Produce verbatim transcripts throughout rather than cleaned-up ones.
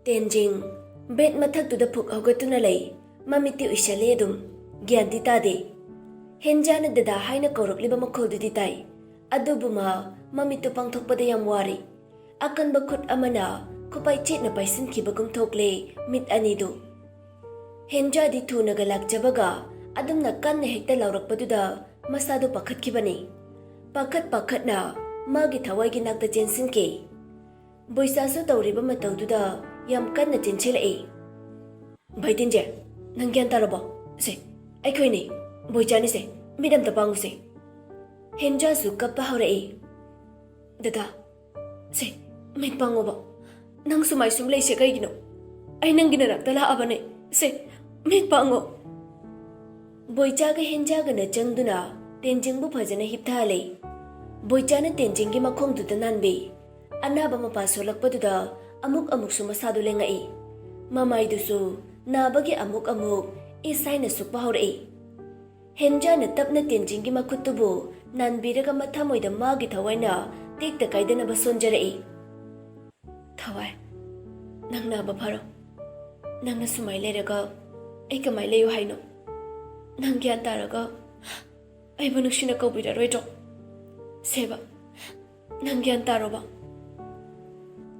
ꯇꯦꯟꯖꯤꯡ bed ꯃꯊꯛꯇꯨꯗ ꯐꯨꯛ ꯍꯧꯒꯠꯇꯨꯅ ꯂꯩ꯫ ꯃꯃꯤꯠꯇꯤ ꯎꯏꯁꯜꯂꯦ ꯑꯗꯨꯝ, ꯒ꯭ꯌꯥꯟꯗꯤ ꯇꯥꯗꯦ꯫ ꯍꯦꯟꯖꯥꯅ "ꯗꯗꯥ" ꯍꯥꯏꯅ ꯀꯧꯔꯛꯂꯤꯕ ꯃꯈꯣꯜꯗꯨꯗꯤ ꯇꯥꯏ, ꯑꯗꯨꯕꯨ ꯃꯥ ꯃꯃꯤꯠꯇꯨ ꯄꯥꯡꯊꯣꯛꯄꯗ ꯌꯥꯝ ꯋꯥꯔꯦ꯫ ꯑꯀꯟꯕ ꯈꯨꯠ ꯑꯃꯅ ꯈꯨꯄꯥꯏ ꯆꯦꯠꯅ ꯄꯥꯏꯁꯤꯟꯈꯤꯕꯒꯨꯝ ꯊꯣꯛꯂꯦ ꯃꯤꯠ ꯑꯅꯤꯗꯨ꯫ ꯍꯦꯟꯖꯥꯗꯤ ꯊꯨꯅꯒ ꯂꯥꯛꯆꯕꯒ ꯑꯗꯨꯝꯅ ꯀꯟꯅ ꯍꯦꯛꯇ ꯂꯥꯎꯔꯛꯄꯗꯨꯗ ꯃꯁꯥꯗꯨ ꯄꯥꯈꯠꯈꯤꯕꯅꯤ꯫ ꯄꯥꯈꯠ ꯄꯥꯈꯠꯅ ꯃꯥꯒꯤ ꯊꯋꯥꯏꯒꯤ ꯅꯥꯛꯇ ꯆꯦꯟꯁꯤꯟꯈꯤ꯫ ꯕꯣꯏꯆꯥꯁꯨ ꯇꯧꯔꯤꯕ ꯃꯇꯧꯗꯨꯗ ꯌꯥꯝ ꯀꯟꯅ ꯆꯦꯟꯁꯤꯜꯂꯛꯏ꯫ "ꯚꯥꯏ ꯇꯤꯟꯖꯦ, ꯅꯪ ꯒ꯭ꯌꯥꯟ ꯇꯥꯔꯕꯣ? ꯁꯦ, ꯑꯩꯈꯣꯏꯅꯤ, ꯕꯣꯏꯆꯥꯅꯤꯁꯦ, ꯃꯤꯠ ꯑꯝꯇ ꯄꯥꯡꯉꯨꯁꯦ꯫" ꯍꯦꯟꯖꯥꯁꯨ ꯀꯞꯄ ꯍꯧꯔꯛꯏ꯫ "ꯗꯗꯥ, ꯁꯦ, ꯃꯤꯠ ꯄꯥꯡꯉꯣꯕ꯫ ꯅꯪ ꯁꯨꯃꯥꯏ ꯁꯨꯝ ꯂꯩꯁꯦ ꯀꯩꯒꯤꯅꯣ? ꯑꯩ ꯅꯪꯒꯤ ꯅꯥꯛꯇ ꯂꯥꯛꯑꯕꯅꯦ꯫ ꯁꯦ, ꯃꯤꯠ ꯄꯥꯡꯉꯣ꯫" ꯕꯣꯏꯆꯥꯒ ꯍꯦꯟꯖꯥꯒꯅ ꯆꯪꯗꯨꯅ ꯇꯦꯟꯖꯤꯡꯕꯨ ꯐꯖꯅ ꯍꯤꯞꯊꯍꯜꯂꯤ꯫ ꯕꯣꯏꯆꯥꯅ ꯇꯦꯟꯖꯤꯡꯒꯤ ꯃꯈꯣꯡꯗꯨꯗ ꯅꯥꯟꯕꯤ꯫ ꯑꯅꯥꯕ ꯃꯄꯥ ꯁꯣꯜꯂꯛꯄꯗꯨꯗ ꯑꯃꯨꯛ ꯑꯃꯨꯛꯁꯨ ꯃꯁꯥꯗꯨ ꯂꯦꯡꯉꯛꯏ꯫ ꯃꯃꯥꯏꯗꯨꯁꯨ ꯅꯥꯕꯒꯤ ꯑꯃꯨꯛ ꯑꯃꯨꯛ ꯏꯁ ꯍꯥꯏꯅ ꯁꯨꯛꯄ ꯍꯧꯔꯛꯏ꯫ ꯍꯦꯟꯖꯥꯅ ꯇꯞꯅ ꯇꯦꯟꯖꯤꯡꯒꯤ ꯃꯈꯨꯠꯇꯨꯕꯨ ꯅꯥꯟꯕꯤꯔꯒ ꯃꯊꯃꯣꯏꯗ ꯃꯥꯒꯤ ꯊꯋꯥꯏꯅ ꯇꯦꯛꯇ ꯀꯥꯏꯗꯅꯕ ꯁꯣꯟꯖꯔꯛꯏ꯫ "ꯊꯋꯥꯏ, ꯅꯪ ꯅꯥꯕ ꯐꯔꯣ꯫ ꯅꯪꯅ ꯁꯨꯃꯥꯏ ꯂꯩꯔꯒ ꯑꯩ ꯀꯃꯥꯏ ꯂꯩꯌꯨ ꯍꯥꯏꯅꯣ? ꯅꯪ ꯒ꯭ꯌꯥꯟ ꯇꯥꯔꯒ ꯑꯩꯕꯨ ꯅꯨꯡꯁꯤꯅ ꯀꯧꯕꯤꯔꯔꯣꯏꯗ꯭ꯔꯣ? ꯁꯦꯕ, ꯅꯪ ꯒ꯭ꯌꯥꯟ ꯇꯥꯔꯣꯕ꯫"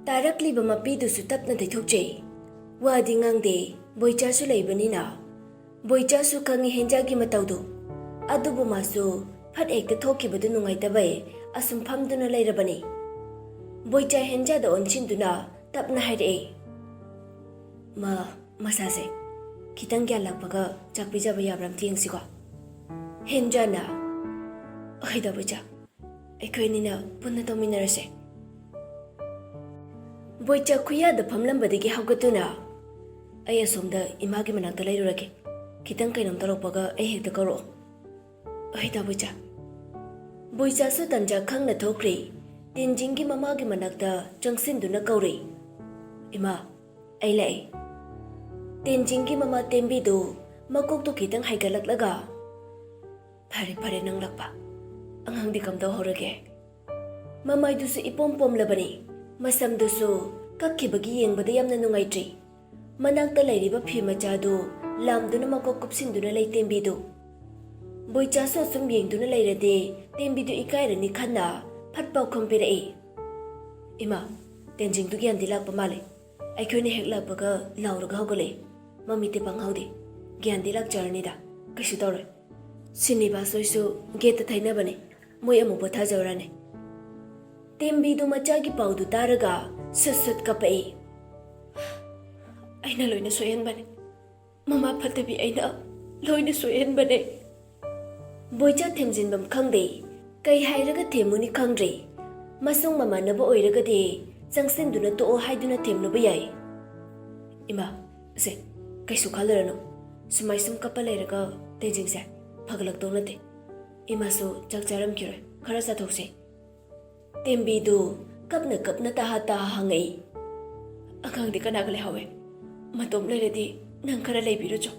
ꯇꯥꯔꯛꯂꯤꯕ ꯃꯄꯤꯗꯨꯁꯨ ꯇꯞꯅ ꯇꯩꯊꯣꯛꯆꯩ꯫ ꯋꯥꯗꯤ ꯉꯥꯡꯗꯦ, ꯕꯣꯏꯆꯥꯁꯨ ꯂꯩꯕꯅꯤꯅ꯫ ꯕꯣꯏꯆꯥꯁꯨ ꯈꯪꯉꯤ ꯍꯦꯟꯖꯥꯒꯤ ꯃꯇꯧꯗꯨ, ꯑꯗꯨꯕꯨ ꯃꯥꯁꯨ ꯐꯠ ꯍꯦꯛꯇ ꯊꯣꯛꯈꯤꯕꯗꯨ ꯅꯨꯡꯉꯥꯏꯇꯕꯩ ꯑꯁꯨꯝ ꯐꯝꯗꯨꯅ ꯂꯩꯔꯕꯅꯤ꯫ ꯕꯣꯏꯆꯥ ꯍꯦꯟꯖꯥꯗ ꯑꯣꯟꯁꯤꯟꯗꯨꯅ ꯇꯞꯅ ꯍꯥꯏꯔꯛꯑꯦ, "ꯃꯥ, ꯃꯁꯥꯁꯦ ꯈꯤꯇꯪ ꯒ꯭ꯌꯥꯟ ꯂꯥꯛꯄꯒ ꯆꯥꯛ ꯄꯤꯖꯕ ꯌꯥꯕ꯭ꯔꯥ ꯑꯝꯇ ꯌꯦꯡꯁꯤꯀꯣ꯫" ꯍꯦꯟꯖꯥꯅ, "ꯍꯣꯏꯗ ꯕꯣꯏꯆꯥ, ꯑꯩꯈꯣꯏ ꯑꯅꯤꯅ ꯄꯨꯟꯅ ꯇꯧꯃꯤꯟꯅꯔꯁꯦ꯫" ꯕꯣꯏꯆꯥ ꯈꯨꯌꯥꯗ ꯐꯝꯂꯝꯕꯗꯒꯤ ꯍꯧꯒꯠꯇꯨꯅ, "ꯑꯩ ꯑꯁꯣꯝꯗ ꯏꯃꯥꯒꯤ ꯃꯅꯥꯛꯇ ꯂꯩꯔꯨꯔꯒꯦ꯫ ꯈꯤꯇꯪ ꯀꯩꯅꯣꯝ ꯇꯧꯔꯛꯄꯒ ꯑꯩ ꯍꯦꯛꯇ ꯀꯧꯔꯛꯑꯣ꯫" "ꯍꯣꯏꯗ ꯕꯣꯏꯆꯥ꯫" ꯕꯣꯏꯆꯥꯁꯨ ꯇꯟꯖꯥ ꯈꯪꯅ ꯊꯣꯛꯈ꯭ꯔꯦ꯫ ꯇꯦꯟꯖꯤꯡꯒꯤ ꯃꯃꯥꯒꯤ ꯃꯅꯥꯛꯇ ꯆꯪꯁꯤꯟꯗꯨꯅ ꯀꯧꯔꯦ, "ꯏꯃꯥ, ꯑꯩ ꯂꯥꯛꯑꯦ꯫" ꯇꯦꯟꯖꯤꯡꯒꯤ ꯃꯃꯥ ꯇꯦꯝꯕꯤꯗꯨ ꯃꯀꯣꯛꯇꯨ ꯈꯤꯇꯪ ꯍꯥꯏꯒꯠꯂꯛꯂꯒ, "ꯐꯔꯦ, ꯐꯔꯦ, ꯅꯪ ꯂꯥꯛꯄ꯫ ꯑꯉꯥꯡꯗꯤ ꯀꯝꯗꯧꯍꯧꯔꯒꯦ?" ꯃꯃꯥꯏꯗꯨꯁꯨ ꯏꯄꯣꯝ ꯄꯣꯝꯂꯕꯅꯤ, ꯃꯁꯝꯗꯨꯁꯨ ꯀꯛꯈꯤꯕꯒꯤ ꯌꯦꯡꯕꯗ ꯌꯥꯝꯅ ꯅꯨꯡꯉꯥꯏꯇ꯭ꯔꯤ꯫ ꯃꯅꯥꯛꯇ ꯂꯩꯔꯤꯕ ꯐꯤ ꯃꯆꯥꯗꯨ ꯂꯥꯝꯗꯨꯅ ꯃꯀꯣꯛ ꯀꯨꯞꯁꯤꯟꯗꯨꯅ ꯂꯩ ꯇꯦꯝꯕꯤꯗꯨ꯫ ꯕꯣꯏꯆꯥꯁꯨ ꯑꯁꯨꯝ ꯌꯦꯡꯗꯨꯅ ꯂꯩꯔꯗꯤ ꯇꯦꯝꯕꯤꯗꯨ ꯏꯀꯥꯏꯔꯅꯤ ꯈꯟꯅ ꯐꯠ ꯄꯥꯎꯈꯨꯝ ꯄꯤꯔꯛꯏ꯫ "ꯏꯃꯥ, ꯇꯦꯟꯖꯤꯡꯗꯨ ꯒ꯭ꯌꯥꯟꯗꯤ ꯂꯥꯛꯄ ꯃꯥꯜꯂꯦ꯫ ꯑꯩꯈꯣꯏꯅ ꯍꯦꯛ ꯂꯥꯛꯄꯒ ꯂꯥꯎꯔꯒ ꯍꯧꯒꯠꯂꯛꯏ꯫ ꯃꯃꯤꯠꯇꯤ ꯄꯥꯡꯍꯧꯗꯦ꯫ ꯒ꯭ꯌꯥꯟꯗꯤ ꯂꯥꯛꯆꯔꯅꯤꯗ, ꯀꯩꯁꯨ ꯇꯧꯔꯣꯏ꯫ ꯁ꯭ꯔꯤꯅꯤꯕꯥꯁ ꯍꯣꯏꯁꯨ ꯒꯦꯠꯇ ꯊꯩꯅꯕꯅꯦ꯫ ꯃꯣꯏ ꯑꯃꯨꯛ ꯄꯣꯊꯥꯖꯧꯔꯅꯤ꯫" ꯇꯦꯝꯕꯤꯗꯨ ꯃꯆꯥꯒꯤ ꯄꯥꯎꯗꯨ ꯇꯥꯔꯒ ꯁꯨꯠ ꯁꯨꯠ ꯀꯞꯄꯛꯏ꯫ "ꯑꯩꯅ ꯂꯣꯏꯅ ꯁꯣꯏꯍꯟꯕꯅꯦ꯫ ꯃꯃꯥ ꯐꯠꯇꯕꯤ ꯑꯩꯅ ꯂꯣꯏꯅ ꯁꯣꯏꯍꯟꯕꯅꯦ꯫" ꯕꯣꯏꯆꯥ ꯊꯦꯝꯖꯤꯟꯐꯝ ꯈꯪꯗꯦ꯫ ꯀꯩ ꯍꯥꯏꯔꯒ ꯊꯦꯝꯃꯨꯅꯤ ꯈꯪꯗ꯭ꯔꯦ꯫ ꯃꯁꯨꯡ ꯃꯃꯥꯟꯅꯕ ꯑꯣꯏꯔꯒꯗꯤ ꯆꯪꯁꯤꯟꯗꯨꯅ ꯇꯣꯛꯑꯣ ꯍꯥꯏꯗꯨꯅ ꯊꯦꯝꯂꯨꯕ ꯌꯥꯏ꯫ "ꯏꯃꯥ, ꯁꯦ, ꯀꯩꯁꯨ ꯈꯜꯂꯨꯔꯅꯨ꯫ ꯁꯨꯃꯥꯏ ꯁꯨꯝ ꯀꯞꯄ ꯂꯩꯔꯒ ꯇꯦꯟꯖꯤꯡꯁꯦ ꯐꯒꯠꯂꯛꯇꯧ ꯅꯠꯇꯦ꯫ ꯏꯃꯥꯁꯨ ꯆꯥꯛ ꯆꯥꯔꯝꯈꯤꯔꯣꯏ꯫ ꯈꯔ ꯆꯥꯊꯣꯛꯁꯦ꯫" ꯇꯦꯝꯕꯤꯗꯨ ꯀꯞꯅ ꯀꯞꯅ ꯇꯍꯥ ꯇꯍꯥ ꯍꯪꯉꯛꯏ꯫ "ꯑꯉꯥꯡꯗꯤ ꯀꯅꯥꯒ ꯂꯩꯍꯧꯋꯦ? ꯃꯇꯣꯝ ꯂꯩꯔꯗꯤ ꯅꯪ ꯈꯔ ꯂꯩꯕꯤꯔꯨꯆꯣ꯫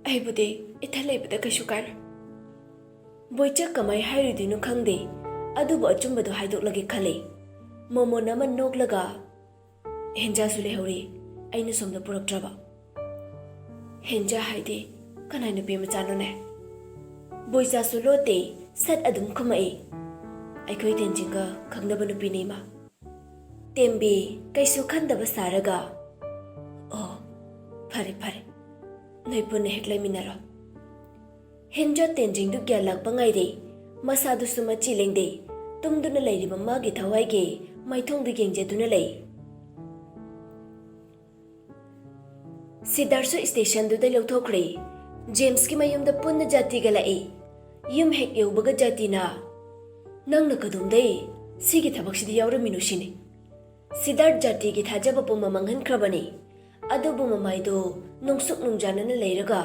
ꯑꯩꯕꯨꯗꯤ ꯏꯊꯟ ꯂꯩꯕꯗ ꯀꯩꯁꯨ ꯀꯥꯏꯔꯣꯏ꯫" ꯕꯣꯏꯆꯥ ꯀꯃꯥꯏ ꯍꯥꯏꯔꯨꯗꯣꯏꯅꯣ ꯈꯪꯗꯦ, ꯑꯗꯨꯕꯨ ꯑꯆꯨꯝꯕꯗꯣ ꯍꯥꯏꯗꯣꯛꯂꯒꯦ ꯈꯜꯂꯤ꯫ ꯃꯣꯃꯣꯟ ꯑꯃ ꯅꯣꯛꯂꯒ, "ꯍꯦꯟꯖꯥꯁꯨ ꯂꯩꯍꯧꯔꯤ, ꯑꯩꯅ ꯁꯣꯝꯗ ꯄꯨꯔꯛꯇ꯭ꯔꯕ꯫" "ꯍꯦꯟꯖꯥ ꯍꯥꯏꯗꯤ ꯀꯅꯥꯏ ꯅꯨꯄꯤ ꯃꯆꯥꯅꯣꯅꯦ?" ꯕꯣꯏꯆꯥꯁꯨ ꯂꯣꯠꯇꯦ, ꯁꯠ ꯑꯗꯨꯝ ꯈꯨꯝꯃꯛꯏ꯫ "ꯑꯩꯈꯣꯏ ꯇꯦꯟꯖꯤꯡꯒ ꯈꯪꯅꯕ ꯅꯨꯄꯤꯅꯤ, ꯏꯃꯥ꯫" ꯇꯦꯝꯕꯤ ꯀꯩꯁꯨ ꯈꯟꯗꯕ ꯁꯥꯔꯒ, "ꯑꯣ, ꯐꯔꯦ, ꯐꯔꯦ, ꯅꯣꯏ ꯄꯨꯟꯅ ꯍꯦꯛ ꯂꯩꯃꯤꯟꯅꯔꯣ꯫" ꯍꯦꯟꯖꯥ ꯇꯦꯟꯖꯤꯡꯗꯨ ꯒ꯭ꯌꯥꯟ ꯂꯥꯛꯄ ꯉꯥꯏꯔꯦ꯫ ꯃꯁꯥꯗꯨꯁꯨ ꯃꯆꯤ ꯂꯦꯡꯗꯦ꯫ ꯇꯨꯝꯗꯨꯅ ꯂꯩꯔꯤꯕ ꯃꯥꯒꯤ ꯊꯋꯥꯏꯒꯤ ꯃꯥꯏꯊꯣꯡꯗꯨ ꯌꯦꯡꯖꯗꯨꯅ ꯂꯩ꯫ ꯁꯤꯗꯥꯔꯁꯨ ꯁ꯭ꯇꯦꯁꯟꯗꯨꯗ ꯂꯧꯊꯣꯛꯈ꯭ꯔꯦ꯫ ꯖꯦꯝꯁꯀꯤ ꯃꯌꯨꯝꯗ ꯄꯨꯟꯅ ꯖꯥꯇꯤꯒ ꯂꯥꯛꯏ꯫ ꯌꯨꯝ ꯍꯦꯛ ꯌꯧꯕꯒ ꯖꯥꯇꯤꯅ, "ꯅꯪꯅ ꯀꯗꯣꯝꯗꯩ ꯁꯤꯒꯤ ꯊꯕꯛꯁꯤꯗ ꯌꯥꯎꯔꯝꯃꯤꯅꯣ?" ꯁꯤꯅꯤ꯫ ꯁꯤꯗꯥꯔꯠ ꯖꯥꯇꯤꯒꯤ ꯊꯥꯖꯕ ꯄꯨꯝꯕ ꯃꯥꯡꯍꯟꯈ꯭ꯔꯕꯅꯤ꯫ ꯑꯗꯨꯕꯨ ꯃꯃꯥꯏꯗꯨ ꯅꯨꯡꯁꯨꯛ ꯅꯨꯡꯖꯥꯅꯅ ꯂꯩꯔꯒ,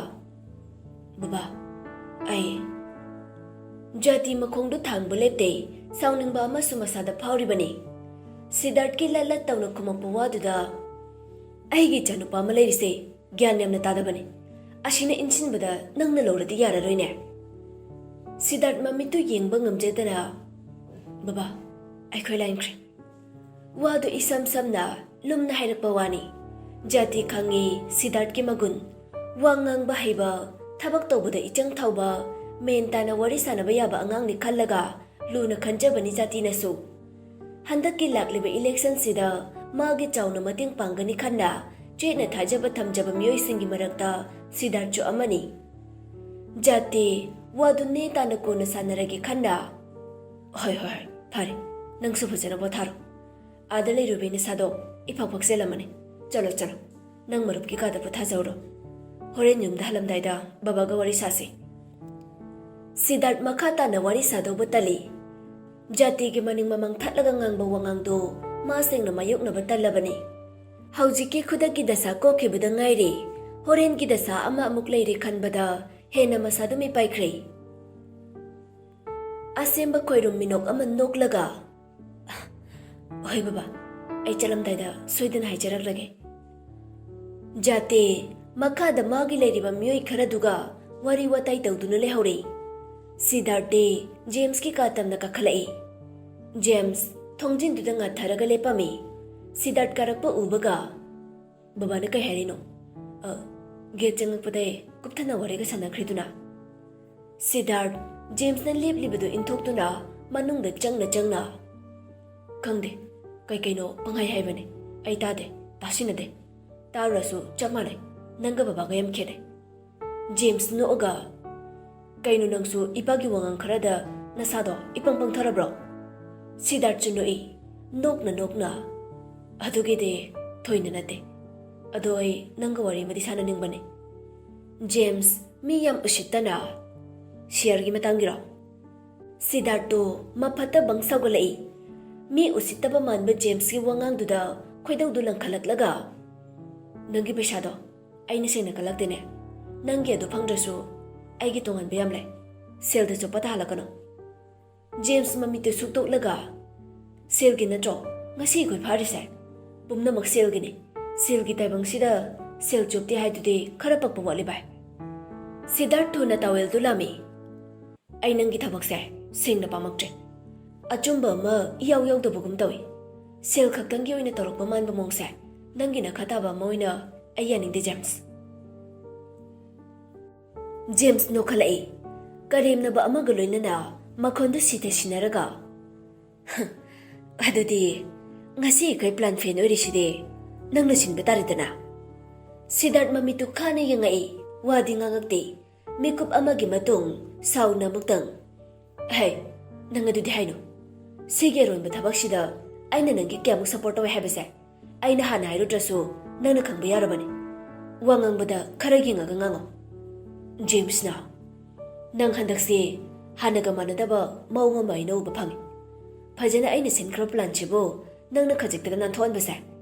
"ꯕꯕꯥ, ꯑꯩ꯫" ꯖꯥꯇꯤ ꯃꯈꯣꯡꯗꯨ ꯊꯥꯡꯕ ꯂꯦꯞꯇꯦ꯫ ꯁꯥꯎꯅꯤꯡꯕ ꯑꯃꯁꯨ ꯃꯁꯥꯗ ꯐꯥꯎꯔꯤꯕꯅꯤ꯫ ꯁꯤꯗꯥꯔꯠꯀꯤ ꯂꯠ ꯂꯠ ꯇꯧꯅ ꯈꯨꯝꯃꯛꯄ ꯋꯥꯗꯨꯗ, "ꯑꯩꯒꯤ ꯏꯆꯥꯅꯨꯄꯥ ꯑꯃ ꯂꯩꯔꯤꯁꯦ ꯒ꯭ꯌꯥꯟ ꯌꯥꯝꯅ ꯇꯥꯗꯕꯅꯤ꯫ ꯑꯁꯤꯅ ꯏꯟꯁꯤꯟꯕꯗ ꯅꯪꯅ ꯂꯧꯔꯗꯤ ꯌꯥꯔꯔꯣꯏꯅꯦ?" ꯁꯤꯗꯥꯔꯠ ꯃꯃꯤꯠꯇꯨ ꯌꯦꯡꯕ ꯉꯝꯖꯗꯅ, "ꯕꯕꯥ, ꯑꯩꯈꯣꯏ ꯂꯥꯏꯟꯈ꯭ꯔꯦ꯫" ꯋꯥꯗꯨ ꯏꯁꯝ ꯁꯝꯅ ꯂꯨꯝꯅ ꯍꯥꯏꯔꯛꯄ ꯋꯥꯅꯤ꯫ ꯖꯥꯇꯤ ꯈꯪꯉꯤ ꯁꯤꯗꯥꯔꯠꯀꯤ ꯃꯒꯨꯟ꯫ ꯋꯥ ꯉꯥꯡꯕ ꯍꯩꯕ, ꯊꯕꯛ ꯇꯧꯕꯗ ꯏꯆꯪ ꯊꯧꯕ, ꯃꯦꯟ ꯇꯥꯅ ꯋꯥꯔꯤ ꯁꯥꯟꯅꯕ ꯌꯥꯕ ꯑꯉꯥꯡꯅꯤ ꯈꯜꯂꯒ ꯂꯨꯅ ꯈꯟꯖꯕꯅꯤ ꯖꯥꯇꯤꯅꯁꯨ꯫ ꯍꯟꯗꯛꯀꯤ ꯂꯥꯛꯂꯤꯕ ꯏꯂꯦꯛꯁꯟꯁꯤꯗ ꯃꯥꯒꯤ ꯆꯥꯎꯅ ꯃꯇꯦꯡ ꯄꯥꯡꯒꯅꯤ ꯈꯟꯅ ꯆꯦꯠꯅ ꯊꯥꯖꯕ ꯊꯝꯖꯕ ꯃꯤꯑꯣꯏꯁꯤꯡꯒꯤ ꯃꯔꯛꯇ ꯁꯤꯗꯥꯔꯠꯁꯨ ꯑꯃꯅꯤ꯫ ꯖꯥꯇꯤ, ꯋꯥꯗꯨ ꯅꯦ ꯇꯥꯅ ꯀꯣꯟꯅ ꯁꯥꯟꯅꯔꯒꯦ ꯈꯟꯅ꯫ ꯍꯣꯏ, ꯍꯣꯏ, ꯍꯣꯏ, ꯐꯔꯦ꯫ ꯅꯪꯁꯨ ꯐꯖꯅ ꯄꯣꯊꯥꯔꯣ꯫ ꯑꯥꯗ ꯂꯩꯔꯨꯕꯩ ꯅꯁꯥꯗꯣ ꯏꯐꯛ ꯐꯛꯆꯜꯂꯝꯃꯅꯤ꯫ ꯆꯠꯂꯣ, ꯆꯠꯂꯣ꯫ ꯅꯪ ꯃꯔꯨꯞꯀꯤ ꯀꯥꯗ ꯄꯣꯊꯥꯖꯍꯧꯔꯣ꯫ ꯍꯣꯔꯦꯟ ꯌꯨꯝꯗ ꯍꯜꯂꯝꯗꯥꯏꯗ ꯕꯕꯥꯒ ꯋꯥꯔꯤ ꯁꯥꯁꯤ꯫ ꯁꯤꯗꯥꯔꯠ ꯃꯈꯥ ꯇꯥꯅ ꯋꯥꯔꯤ ꯁꯥꯗꯧꯕ ꯇꯜꯂꯤ꯫ ꯖꯥꯇꯤꯒꯤ ꯃꯅꯤꯡ ꯃꯃꯥꯡ ꯊꯠꯂꯒ ꯉꯥꯡꯕ ꯋꯥꯉꯥꯡꯗꯣ ꯃꯥ ꯁꯦꯡꯅ ꯃꯥꯌꯣꯛꯅꯕ ꯇꯜꯂꯕꯅꯤ꯫ ꯍꯧꯖꯤꯛꯀꯤ ꯈꯨꯗꯛꯀꯤ ꯗꯁꯥ ꯀꯣꯛꯈꯤꯕꯗ ꯉꯥꯏꯔꯤ꯫ ꯍꯣꯔꯦꯟꯒꯤ ꯗꯁꯥ ꯑꯃ ꯑꯃꯨꯛ ꯂꯩꯔꯦ ꯈꯟꯕꯗ ꯍꯦꯟꯅ ꯃꯁꯥꯗꯨ ꯃꯤꯄꯥꯏꯈ꯭ꯔꯦ꯫ ꯑꯁꯦꯝꯕ ꯈꯣꯏꯔꯨꯝ ꯃꯤꯅꯣꯛ ꯑꯃ ꯅꯣꯛꯂꯒ, "ꯍꯣꯏ ꯕꯕꯥ, ꯑꯩ ꯆꯠꯂꯝꯗꯥꯏꯗ ꯁꯣꯏꯗꯅ ꯍꯥꯏꯖꯔꯛꯂꯒꯦ"꯫ ꯖꯥꯇꯤ ꯃꯈꯥꯗ ꯃꯥꯒꯤ ꯂꯩꯔꯤꯕ ꯃꯤꯑꯣꯏ ꯈꯔꯗꯨꯒ ꯋꯥꯔꯤ ꯋꯥꯇꯥꯏ ꯇꯧꯗꯨꯅ ꯂꯩꯍꯧꯔꯤ꯫ ꯁꯤꯗꯥꯔꯠꯇꯤ ꯖꯦꯝꯁꯀꯤ ꯀꯥ ꯇꯝꯅ ꯀꯥꯈꯠꯂꯛꯏ꯫ ꯖꯦꯝꯁ ꯊꯣꯡꯖꯤꯟꯗꯨꯗ ꯉꯥꯊꯔꯒ ꯂꯦꯞꯄꯝꯃꯤ꯫ ꯁꯤꯗꯥꯔꯠ ꯀꯥꯔꯛꯄ ꯎꯕꯒ, "ꯕꯕꯥꯅ ꯀꯩ ꯍꯥꯏꯔꯤꯅꯣ?" "ꯑ, ꯒꯦꯠ ꯆꯪꯉꯛꯄꯗꯩ ꯀꯨꯞꯊꯅ ꯋꯥꯔꯤꯒ ꯁꯥꯟꯅꯈ꯭ꯔꯤꯗꯨꯅ?" ꯁꯤꯗꯥꯔꯠ ꯖꯦꯝꯁꯅ ꯂꯦꯞꯂꯤꯕꯗꯨ ꯏꯟꯊꯣꯛꯇꯨꯅ ꯃꯅꯨꯡꯗ ꯆꯪꯅ ꯆꯪꯅ, "ꯈꯪꯗꯦ, ꯀꯩ ꯀꯩꯅꯣ ꯄꯪꯍꯥꯏ ꯍꯥꯏꯕꯅꯦ, ꯑꯩ ꯇꯥꯗꯦ, ꯇꯥꯁꯤꯟꯅꯗꯦ꯫ ꯇꯥꯔꯨꯔꯁꯨ ꯆꯞ ꯃꯥꯟꯅꯩ, ꯅꯪꯒ ꯕꯕꯥꯒ ꯌꯥꯝ ꯈꯦꯠꯅꯩ"꯫ ꯖꯦꯝꯁ ꯅꯣꯛꯑꯒ, "ꯀꯩꯅꯣ ꯅꯪꯁꯨ ꯏꯄꯥꯒꯤ ꯋꯥꯉꯥꯡ ꯈꯔꯗ ꯅꯁꯥꯗꯣ ꯏꯄꯪ ꯄꯪꯊꯔꯕ꯭ꯔꯣ?" ꯁꯤꯗꯥꯔꯠꯁꯨ ꯅꯣꯛꯏ, ꯅꯣꯛꯅ ꯅꯣꯛꯅ, "ꯑꯗꯨꯒꯤꯗꯤ ꯊꯣꯏꯅ ꯅꯠꯇꯦ꯫ ꯑꯗꯣ ꯑꯩ ꯅꯪꯒ ꯋꯥꯔꯤ ꯑꯃꯗꯤ ꯁꯥꯟꯅꯅꯤꯡꯕꯅꯦ"꯫ ꯖꯦꯝꯁ ꯃꯤ ꯌꯥꯝ ꯎꯁꯤꯠꯇꯅ, "ꯁꯤꯌꯔꯒꯤ ꯃꯇꯥꯡꯒꯤꯔꯣ?" ꯁꯤꯗꯥꯔꯠꯇꯨ ꯃꯐꯠꯇ ꯕꯪ ꯁꯥꯎꯒꯠꯂꯛꯏ꯫ ꯃꯤ ꯎꯁꯤꯠꯇꯕ ꯃꯥꯟꯕ ꯖꯦꯝꯁꯀꯤ ꯋꯥꯉꯥꯡꯗꯨꯗ ꯈꯣꯏꯗꯧꯗꯨ ꯂꯪꯈꯠꯂꯛꯂꯒ, "ꯅꯪꯒꯤ ꯄꯩꯁꯥꯗꯣ ꯑꯩꯅ ꯁꯦꯡꯅ ꯀꯜꯂꯛꯇꯦꯅꯦ꯫ ꯅꯪꯒꯤ ꯑꯗꯨ ꯐꯪꯗ꯭ꯔꯁꯨ ꯑꯩꯒꯤ ꯇꯣꯉꯥꯟꯕ ꯌꯥꯝ ꯂꯩ꯫ ꯁꯦꯜꯗ ꯆꯣꯞꯄ ꯇꯥꯍꯜꯂꯛꯀꯅꯨ"꯫ ꯖꯦꯝꯁ ꯃꯃꯤꯠꯇꯨ ꯁꯨꯛꯇꯣꯛꯂꯒ, "ꯁꯦꯜꯒꯤ ꯅꯠꯇ꯭ꯔꯣ ꯉꯁꯤ ꯑꯩꯈꯣꯏ ꯐꯥꯔꯤꯁꯦ? ꯄꯨꯝꯅꯃꯛ ꯁꯦꯜꯒꯤꯅꯤ꯫ ꯁꯦꯜꯒꯤ ꯇꯥꯏꯕꯪꯁꯤꯗ ꯁꯦꯜ ꯆꯣꯞꯇꯦ ꯍꯥꯏꯗꯨꯗꯤ ꯈꯔ ꯄꯛꯄ ꯋꯥꯠꯂꯤ ꯚꯥꯏ"꯫ ꯁꯤꯗꯥꯔꯠ ꯊꯨꯅ ꯇꯥꯋꯦꯜꯗꯨ ꯂꯥꯝꯃꯤ꯫ "ꯑꯩ ꯅꯪꯒꯤ ꯊꯕꯛꯁꯦ ꯁꯦꯡꯅ ꯄꯥꯝꯃꯛꯇ꯭ꯔꯦ꯫ ꯑꯆꯨꯝꯕ ꯑꯃ ꯏꯌꯥꯎ ꯌꯥꯎꯗꯕꯒꯨꯝ ꯇꯧꯏ꯫ ꯁꯦꯜ ꯈꯛꯇꯪꯒꯤ ꯑꯣꯏꯅ ꯇꯧꯔꯛꯄ ꯃꯥꯟꯕ ꯃꯑꯣꯡꯁꯦ ꯅꯪꯒꯤꯅ ꯈ ꯇꯥꯕ ꯑꯃ ꯑꯣꯏꯅ ꯑꯩ ꯌꯥꯅꯤꯡꯗꯦ, ꯖꯦꯝꯁ꯫ ꯖꯦꯝꯁ ꯅꯣꯛꯈꯠꯂꯛꯏ꯫ ꯀꯔꯦꯝꯅꯕ ꯑꯃꯒ ꯂꯣꯏꯅꯅ ꯃꯈꯣꯟꯗꯨ ꯁꯤꯊ ꯁꯤꯟꯅꯔꯒ, "ꯑꯗꯨꯗꯤ ꯉꯁꯤ ꯑꯩꯈꯣꯏ ꯄ꯭ꯂꯥꯟ ꯐꯦꯟ ꯑꯣꯏꯔꯤꯁꯤꯗꯤ ꯅꯪꯅ ꯁꯤꯟꯕ ꯇꯥꯔꯦꯗꯅ?" ꯁꯤꯗꯥꯔꯠ ꯃꯃꯤꯠꯇꯨ ꯈꯥꯅ ꯌꯦꯡꯉꯛꯏ꯫ ꯋꯥꯗꯤ ꯉꯥꯡꯉꯛꯇꯦ꯫ ꯃꯤꯀꯨꯞ ꯑꯃꯒꯤ ꯃꯇꯨꯡ ꯁꯥꯎꯅ ꯑꯃꯨꯛꯇꯪ, "ꯍꯦ, ꯅꯪ ꯑꯗꯨꯗꯤ ꯍꯥꯏꯅꯨ꯫ ꯁꯤꯒꯤ ꯑꯔꯣꯏꯕ ꯊꯕꯛꯁꯤꯗ ꯑꯩꯅ ꯅꯪꯒꯤ ꯀꯌꯥꯃꯨꯛ ꯁꯞꯄꯣꯔꯠ ꯇꯧꯋꯦ ꯍꯥꯏꯕꯁꯦ ꯑꯩꯅ ꯍꯥꯟꯅ ꯍꯥꯏꯔꯨꯗ꯭ꯔꯁꯨ ꯅꯪꯅ ꯈꯪꯕ ꯌꯥꯔꯕꯅꯤ꯫ ꯋꯥ ꯉꯥꯡꯕꯗ ꯈꯔ ꯌꯦꯡꯉꯒ ꯉꯥꯡꯉꯣ꯫" ꯖꯦꯝꯁꯅ, "ꯅꯪ ꯍꯟꯗꯛꯁꯤ ꯍꯥꯟꯅꯒ ꯃꯥꯟꯅꯗꯕ ꯃꯑꯣꯡ ꯑꯃ ꯑꯩꯅ ꯎꯕ ꯐꯪꯉꯤ꯫ ꯐꯖꯅ ꯑꯩꯅ ꯁꯤꯟꯈ꯭ꯔꯕ ꯄ꯭ꯂꯥꯟꯁꯤꯕꯨ ꯅꯪꯅ ꯈꯖꯤꯛꯇꯒ ꯅꯥꯟꯊꯣꯛꯍꯟꯕꯁꯦ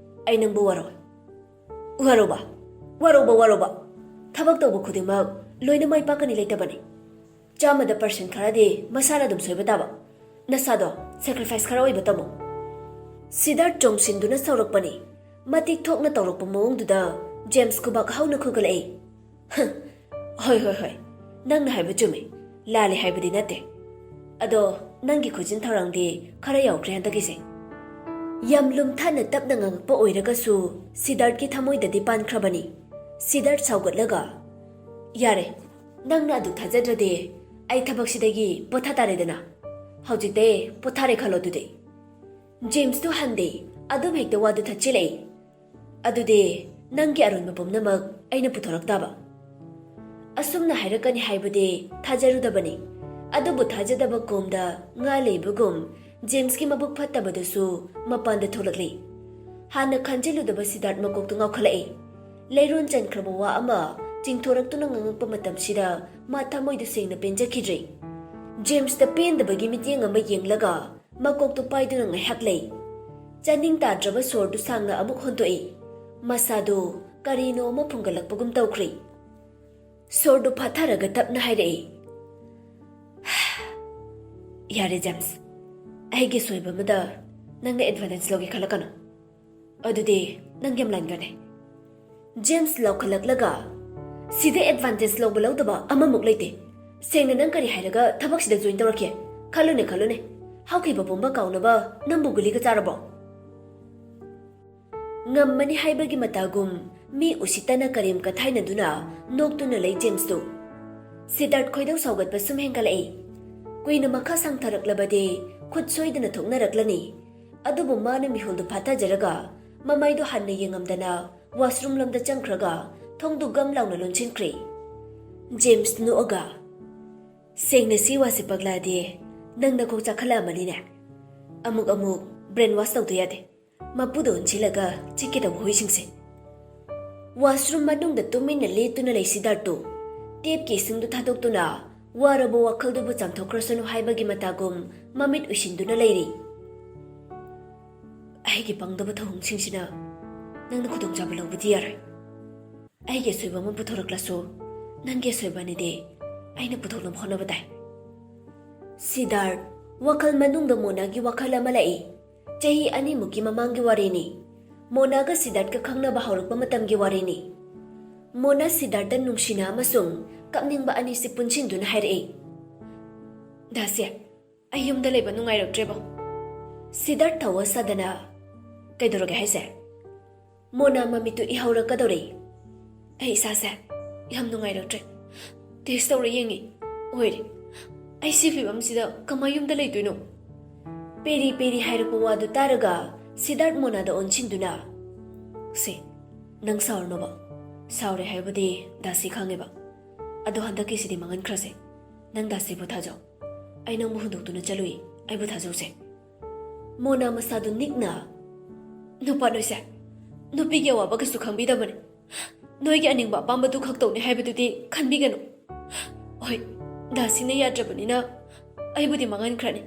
ꯑꯩ ꯅꯪꯕꯨ ꯋꯥꯔꯧꯏ꯫" "ꯋꯥꯔꯧꯕ? ꯋꯥꯔꯧꯕ, ꯋꯥꯔꯧꯕ? ꯊꯕꯛ ꯇꯧꯕ ꯈꯨꯗꯤꯡꯃꯛ ꯂꯣꯏꯅ ꯃꯥꯏ ꯄꯥꯛꯀꯅꯤ ꯂꯩꯇꯕꯅꯤ꯫ ꯆꯥꯝꯃꯗ ꯄꯔꯁꯦꯟ ꯈꯔꯗꯤ ꯃꯁꯥꯅ ꯑꯗꯨꯝ ꯁꯣꯏꯕ ꯇꯥꯕ꯫ ꯅꯁꯥꯗꯣ ꯁꯦꯀ꯭ꯔꯤꯐꯥꯏꯁ ꯈꯔ ꯑꯣꯏꯕ ꯇꯝꯃꯨ꯫" ꯁꯤꯗꯥꯔꯠ ꯆꯣꯡꯁꯤꯟꯗꯨꯅ ꯁꯥꯎꯔꯛꯄꯅꯤ꯫ ꯃꯇꯤꯛ ꯊꯣꯛꯅ ꯇꯧꯔꯛꯄ ꯃꯑꯣꯡꯗꯨꯗ ꯖꯦꯝꯁ ꯈꯨꯕꯥꯛ ꯍꯧꯅ ꯈꯨꯒꯠꯂꯛꯏ꯫ "ꯍ, ꯍꯣꯏ, ꯍꯣꯏ, ꯍꯣꯏ, ꯅꯪꯅ ꯍꯥꯏꯕ ꯆꯨꯝꯃꯤ꯫ ꯂꯥꯜꯂꯦ ꯍꯥꯏꯕꯗꯤ ꯅꯠꯇꯦ꯫ ꯑꯗꯣ ꯅꯪꯒꯤ ꯈꯨꯖꯤꯟ ꯊꯧꯔꯥꯡꯗꯤ ꯈꯔ ꯌꯥꯎꯈ꯭ꯔꯦ ꯍꯟꯗꯛꯀꯤꯁꯦ꯫" ꯌꯥꯝ ꯂꯨꯝꯊꯅ ꯇꯞꯅ ꯉꯥꯡꯉꯛꯄ ꯑꯣꯏꯔꯒꯁꯨ ꯁꯤꯗꯥꯔꯠꯀꯤ ꯊꯃꯣꯏꯗꯗꯤ ꯄꯥꯟꯈ꯭ꯔꯕꯅꯤ꯫ ꯁꯤꯗꯥꯔꯠ ꯁꯥꯎꯒꯠꯂꯒ, "ꯌꯥꯔꯦ, ꯅꯪꯅ ꯑꯗꯨ ꯊꯥꯖꯗ꯭ꯔꯗꯤ ꯑꯩ ꯊꯕꯛꯁꯤꯗꯒꯤ ꯄꯣꯊꯥ ꯇꯥꯔꯦꯗꯅ꯫ ꯍꯧꯖꯤꯛꯇꯩ ꯄꯣꯊꯥꯔꯦ ꯈꯜꯂꯣ ꯑꯗꯨꯗꯤ꯫" ꯖꯦꯝꯁꯇꯨ ꯍꯟꯗꯦ, ꯑꯗꯨꯝ ꯍꯦꯛꯇ ꯋꯥꯗꯨ ꯊꯠꯆꯤꯜꯂꯛꯏ꯫ "ꯑꯗꯨꯗꯤ ꯅꯪꯒꯤ ꯑꯔꯣꯟꯕ ꯄꯨꯝꯅꯃꯛ ꯑꯩꯅ ꯄꯨꯊꯣꯔꯛ ꯇꯥꯕ꯫" ꯑꯁꯨꯝꯅ ꯍꯥꯏꯔꯛꯀꯅꯤ ꯍꯥꯏꯕꯗꯤ ꯊꯥꯖꯔꯨꯗꯕꯅꯤ꯫ ꯑꯗꯨꯕꯨ ꯊꯥꯖꯗꯕ ꯀꯣꯝꯗ ꯉꯥ ꯂꯩꯕꯒꯨꯝ ꯖꯦꯝꯁꯀꯤ ꯃꯕꯨꯛ ꯐꯠꯇꯕꯗꯨꯁꯨ ꯃꯄꯥꯟꯗ ꯊꯣꯛꯂꯛꯂꯤ꯫ ꯍꯥꯟꯅ ꯈꯟꯖꯤꯜꯂꯨꯗꯕ ꯁꯤꯗꯥꯔꯠ ꯃꯀꯣꯛꯇꯨ ꯉꯥꯎꯈꯠꯂꯛꯏ꯫ ꯂꯩꯔꯣꯟ ꯆꯟꯈ꯭ꯔꯕ ꯋꯥ ꯑꯃ ꯆꯤꯡꯊꯣꯔꯛꯇꯨꯅ ꯉꯥꯡꯉꯛꯄ ꯃꯇꯝꯁꯤꯗ ꯃꯥ ꯊꯃꯣꯏꯗꯨ ꯁꯦꯡꯅ ꯄꯦꯟꯖꯈꯤꯗ꯭ꯔꯦ꯫ ꯖꯦꯝꯁꯇ ꯄꯦꯟꯗꯕꯒꯤ ꯃꯤꯠꯌꯦꯡ ꯑꯃ ꯌꯦꯡꯂꯒ ꯃꯀꯣꯛꯇꯨ ꯄꯥꯏꯗꯨꯅ ꯉꯥꯏꯍꯥꯛ ꯂꯩ꯫ ꯆꯥꯅꯤꯡ ꯇꯥꯗ꯭ꯔꯕ ꯁꯣꯔꯗꯨ ꯁꯥꯡꯅ ꯑꯃꯨꯛ ꯍꯣꯟꯗꯣꯛꯏ꯫ ꯃꯁꯥꯗꯨ ꯀꯔꯤꯅꯣ ꯑꯃ ꯐꯨꯡꯒꯠꯂꯛꯄꯒꯨꯝ ꯇꯧꯈ꯭ꯔꯦ꯫ ꯁꯣꯔꯗꯨ ꯐꯥꯊꯔꯒ ꯇꯞꯅ ꯍꯥꯏꯔꯛꯏ, "ꯌꯥꯔꯦ ꯖꯦꯝꯁ, ꯑꯩꯒꯤ ꯁꯣꯏꯕ ꯑꯃꯗ ꯅꯪꯅ ꯑꯦꯗꯚꯥꯟꯇꯦꯖ ꯂꯧꯒꯦ ꯈꯜꯂꯛꯀꯅꯨ꯫ ꯑꯗꯨꯗꯤ ꯅꯪ ꯌꯥꯝ ꯂꯥꯟꯒꯅꯤ꯫" ꯖꯦꯝꯁ ꯂꯥꯎꯈꯠꯂꯛꯂꯒ, "ꯁꯤꯗ ꯑꯦꯗꯚꯥꯟꯇꯦꯖ ꯂꯧꯕ ꯂꯧꯗꯕ ꯑꯃꯃꯨꯛ ꯂꯩꯇꯦ꯫ ꯁꯦꯡꯅ ꯅꯪ ꯀꯔꯤ ꯍꯥꯏꯔꯒ ꯊꯕꯛꯁꯤꯗ ꯖꯣꯏꯟ ꯇꯧꯔꯛꯀꯦ? ꯈꯜꯂꯨꯅꯦ, ꯈꯜꯂꯨꯅꯦ꯫ ꯍꯧꯈꯤꯕ ꯄꯨꯝꯕ ꯀꯥꯎꯅꯕ ꯅꯪꯕꯨ ꯒꯨꯂꯤꯒ ꯆꯥꯔꯕꯣ?" ꯉꯝꯃꯅꯤ ꯍꯥꯏꯕꯒꯤ ꯃꯇꯥꯒꯨꯝ ꯃꯤ ꯎꯁꯤꯠꯇꯅ ꯀꯔꯦꯝ ꯀꯊꯥꯏꯅꯗꯨꯅ ꯅꯣꯛꯇꯨꯅ ꯂꯩ ꯖꯦꯝꯁꯇꯨ꯫ ꯁꯤꯗꯥꯔꯠ ꯈꯣꯏꯗꯧ ꯁꯥꯎꯒꯠꯄ ꯁꯨꯝ ꯍꯦꯟꯒꯠꯂꯛꯏ꯫ ꯀꯨꯏꯅ ꯃꯈꯥ ꯁꯥꯡꯊꯔꯛꯂꯕꯗꯤ ꯈꯨꯠ ꯁꯣꯏꯗꯅ ꯊꯣꯛꯅꯔꯛꯂꯅꯤ꯫ ꯑꯗꯨꯕꯨ ꯃꯥꯅ ꯃꯤꯍꯨꯜꯗꯨ ꯐꯥꯊꯖꯔꯒ ꯃꯃꯥꯏꯗꯨ ꯍꯟꯅ ꯌꯦꯡꯉꯝꯗꯅ ꯋꯥꯁꯔꯨꯝ ꯂꯣꯝꯗ ꯆꯪꯈ꯭ꯔꯒ ꯊꯣꯡꯗꯨ ꯒꯝ ꯂꯥꯎꯅ ꯂꯣꯟꯁꯤꯟꯈ꯭ꯔꯦ꯫ ꯖꯦꯝꯁ ꯅꯣꯛꯑꯒ, "ꯁꯦꯡꯅ ꯁꯤ ꯋꯥꯁꯦ ꯄꯒꯂꯥꯗꯤ, ꯅꯪ ꯅꯀꯣꯛ ꯆꯥꯈꯠꯂꯛꯑꯃꯅꯤꯅꯦ꯫ ꯑꯃꯨꯛ ꯑꯃꯨꯛ ꯕ꯭ꯔꯦꯟ ꯋꯥꯁ ꯇꯧꯗ ꯌꯥꯗꯦ꯫ ꯃꯄꯨꯗ ꯑꯣꯟꯁꯤꯜꯂꯒ ꯆꯤꯛꯀꯦ ꯇꯧꯕ ꯍꯨꯏꯁꯤꯡꯁꯦ"꯫ ꯋꯥꯁꯔꯨꯝ ꯃꯅꯨꯡꯗ ꯇꯨꯃꯤꯟꯅ ꯂꯦꯞꯇꯨꯅ ꯂꯩ ꯁꯤꯗꯥꯔꯠꯇꯨ꯫ ꯇꯦꯞꯀꯤ ꯏꯁꯤꯡꯗꯨ ꯊꯥꯗꯣꯛꯇꯨꯅ ꯋꯥꯔꯕ ꯋꯥꯈꯜꯗꯨꯕꯨ ꯆꯥꯝꯊꯣꯛꯈ꯭ꯔꯁꯅꯨ ꯍꯥꯏꯕꯒꯤ ꯃꯇꯥꯒꯨꯝ ꯃꯃꯤꯠ ꯎꯏꯁꯤꯟꯗꯨꯅ ꯂꯩꯔꯤ꯫ "ꯑꯩꯒꯤ ꯄꯪꯗꯕ ꯊꯧꯑꯣꯡꯁꯤꯡꯁꯤꯅ ꯅꯪꯅ ꯈꯨꯗꯣꯡꯆꯥꯕ ꯂꯧꯕꯗꯤ ꯌꯥꯔꯣꯏ꯫ ꯑꯩꯒꯤ ꯑꯁꯣꯏꯕ ꯑꯃ ꯄꯨꯊꯣꯔꯛꯂꯁꯨ ꯅꯪꯒꯤ ꯑꯁꯣꯏꯕꯅꯤꯗꯤ ꯑꯩꯅ ꯄꯨꯊꯣꯛꯅꯕ ꯍꯣꯠꯅꯕ ꯇꯥꯏ"꯫ ꯁꯤꯗꯥꯔꯠ ꯋꯥꯈꯜ ꯃꯅꯨꯡꯗ ꯃꯣꯅꯥꯒꯤ ꯋꯥꯈꯜ ꯑꯃ ꯂꯥꯛꯏ꯫ ꯆꯍꯤ ꯑꯅꯤꯃꯨꯛꯀꯤ ꯃꯃꯥꯡꯒꯤ ꯋꯥꯔꯤꯅꯤ꯫ ꯃꯣꯅꯥꯒ ꯁꯤꯗꯥꯔꯠꯀ ꯈꯪꯅꯕ ꯍꯧꯔꯛꯄ ꯃꯇꯝꯒꯤ ꯋꯥꯔꯤꯅꯤ꯫ ꯃꯣꯅꯥ ꯁꯤꯗꯥꯔꯠꯇ ꯅꯨꯡꯁꯤꯅ ꯑꯃꯁꯨꯡ ꯀꯞꯅꯤꯡꯕ ꯑꯅꯤꯁꯤ ꯄꯨꯟꯁꯤꯟꯗꯨꯅ ꯍꯥꯏꯔꯛꯏ, "ꯗꯥꯁꯤ, ꯑꯩ ꯌꯨꯝꯗ ꯂꯩꯕ ꯅꯨꯡꯉꯥꯏꯔꯛꯇ꯭ꯔꯦꯕꯣ"꯫ ꯁꯤꯗꯥꯔꯠ ꯊꯧꯋꯥ ꯁꯥꯗꯅ, "ꯀꯩꯗꯧꯔꯒꯦ ꯍꯥꯏꯁꯦ?" ꯃꯣꯅꯥ ꯃꯃꯤꯠꯇꯨ ꯏꯍꯧꯔꯛꯀꯗꯧꯔꯦ꯫ "ꯑꯩ ꯏꯁꯥꯁꯦ ꯌꯥꯝ ꯅꯨꯡꯉꯥꯏꯔꯛꯇ꯭ꯔꯦ꯫ ꯇꯦꯁ ꯇꯧꯔ ꯌꯦꯡꯉꯤ꯫ ꯑꯣꯏꯔꯦ꯫ ꯑꯩ ꯁꯤ ꯐꯤꯕꯝꯁꯤꯗ ꯀꯃꯥꯏ ꯌꯨꯝꯗ ꯂꯩꯗꯣꯏꯅꯣ?" ꯄꯦꯔꯤ ꯄꯦꯔꯤ ꯍꯥꯏꯔꯛꯄ ꯋꯥꯗꯨ ꯇꯥꯔꯒ ꯁꯤꯗꯥꯔꯠ ꯃꯣꯅꯥꯗ ꯑꯣꯟꯁꯤꯟꯗꯨꯅ, "ꯁꯦ, ꯅꯪ ꯁꯥꯎꯔꯅꯣꯕ꯫ ꯁꯥꯎꯔꯦ ꯍꯥꯏꯕꯗꯤ ꯗꯥꯁꯤ ꯈꯪꯉꯦꯕ꯫ ꯑꯗꯣ ꯍꯟꯗꯛꯀꯤꯁꯤꯗꯤ ꯃꯥꯡꯍꯟꯈ꯭ꯔꯁꯦ꯫ ꯅꯪ ꯗꯥꯁꯤꯕꯨ ꯊꯥꯖꯧ꯫ ꯑꯩ ꯅꯪꯕꯨ ꯍꯨꯟꯗꯣꯛꯇꯨꯅ ꯆꯠꯂꯨꯏ꯫ ꯑꯩꯕꯨ ꯊꯥꯖꯧꯁꯦ"꯫ ꯃꯣꯅꯥ ꯃꯁꯥꯗꯨ ꯅꯤꯛꯅ, "ꯅꯨꯄꯥ ꯅꯣꯏꯁꯦ ꯅꯨꯄꯤꯒꯤ ꯑꯋꯥꯕ ꯀꯩꯁꯨ ꯈꯪꯕꯤꯗꯕꯅꯤ꯫ ꯅꯣꯏꯒꯤ ꯑꯅꯤꯡꯕ ꯑꯄꯥꯝꯕꯗꯨ ꯈꯛ ꯇꯧꯅꯤ ꯍꯥꯏꯕꯗꯨꯗꯤ ꯈꯟꯕꯤꯒꯅꯨ꯫ ꯍꯣꯏ, ꯗꯥꯁꯤꯅ ꯌꯥꯗ꯭ꯔꯕꯅꯤꯅ ꯑꯩꯕꯨꯗꯤ ꯃꯥꯡꯍꯟꯈ꯭ꯔꯅꯤ꯫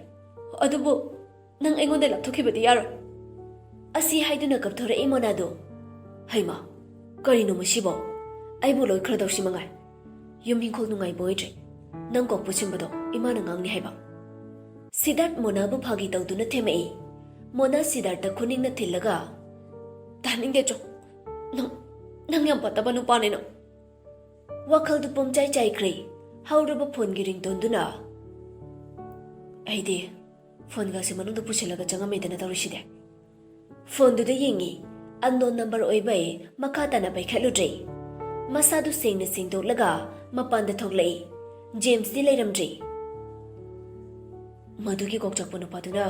ꯑꯗꯨꯕꯨ ꯅꯪ ꯑꯩꯉꯣꯟꯗ ꯂꯥꯞꯊꯣꯛꯈꯤꯕꯗꯤ ꯌꯥꯔꯣꯏ"꯫ ꯑꯁꯤ ꯍꯥꯏꯗꯨꯅ ꯀꯞꯊꯣꯔꯛꯏ ꯃꯣꯅꯥꯗꯨ꯫ "ꯍꯩꯃꯥ, ꯀꯔꯤꯅꯣ ꯃꯁꯤꯕꯣ? ꯑꯩꯕꯨ ꯂꯣꯏꯈ꯭ꯔꯗꯧꯁꯤ ꯃꯉꯥꯏ꯫ ꯌꯨꯝ ꯏꯪꯈꯣꯜ ꯅꯨꯡꯉꯥꯏꯕ ꯑꯣꯏꯗ꯭ꯔꯦ꯫ ꯅꯪ ꯀꯣꯛ ꯄꯨꯁꯤꯟꯕꯗꯣ ꯏꯃꯥꯅ ꯉꯥꯡꯅꯤ ꯍꯥꯏꯕ"꯫ ꯁꯤꯗꯥꯔꯠ ꯃꯣꯅꯥꯕꯨ ꯐꯥꯒꯤ ꯇꯧꯗꯨꯅ ꯊꯦꯝꯃꯛꯏ꯫ ꯃꯣꯅꯥ ꯁꯤꯗꯥꯔꯠꯇ ꯈꯨꯅꯤꯡꯅ ꯊꯤꯜꯂꯒ, "ꯇꯥꯅꯤꯡꯗꯦ ꯆꯣ꯫ ꯅꯪ, ꯅꯪ ꯌꯥꯝ ꯐꯠꯇꯕ ꯅꯨꯄꯥꯅꯤ ꯅꯪ"꯫ ꯋꯥꯈꯜꯗꯨ ꯄꯨꯝꯆꯥꯏ ꯆꯥꯏꯈ꯭ꯔꯦ꯫ ꯍꯧꯔꯕ ꯐꯣꯟꯒꯤ ꯔꯤꯡꯇꯣꯟꯗꯨꯅ꯫ "ꯑꯩꯗꯤ ꯐꯣꯟꯒꯁꯦ ꯃꯅꯨꯡꯗ ꯄꯨꯁꯤꯜꯂꯒ ꯆꯪꯉꯝꯃꯦꯗꯅ ꯇꯧꯔꯤꯁꯤꯗꯤ"꯫ ꯐꯣꯟꯗꯨꯗ ꯌꯦꯡꯉꯤ꯫ ꯑꯟꯅꯣꯟ ꯅꯝꯕꯔ ꯑꯣꯏꯕꯩ ꯃꯈꯥ ꯇꯥꯅ ꯄꯥꯏꯈꯠꯂꯨꯗ꯭ꯔꯦ꯫ ꯃꯁꯥꯗꯨ ꯁꯦꯡꯅ ꯁꯦꯡꯗꯣꯛꯂꯒ ꯃꯄꯥꯟꯗ ꯊꯣꯛꯂꯛꯏ꯫ ꯖꯦꯝꯁꯇꯤ ꯂꯩꯔꯝꯗ꯭ꯔꯤ꯫ ꯃꯗꯨꯒꯤ ꯀꯣꯛꯆꯥꯛꯄ ꯅꯨꯄꯥꯗꯨꯅ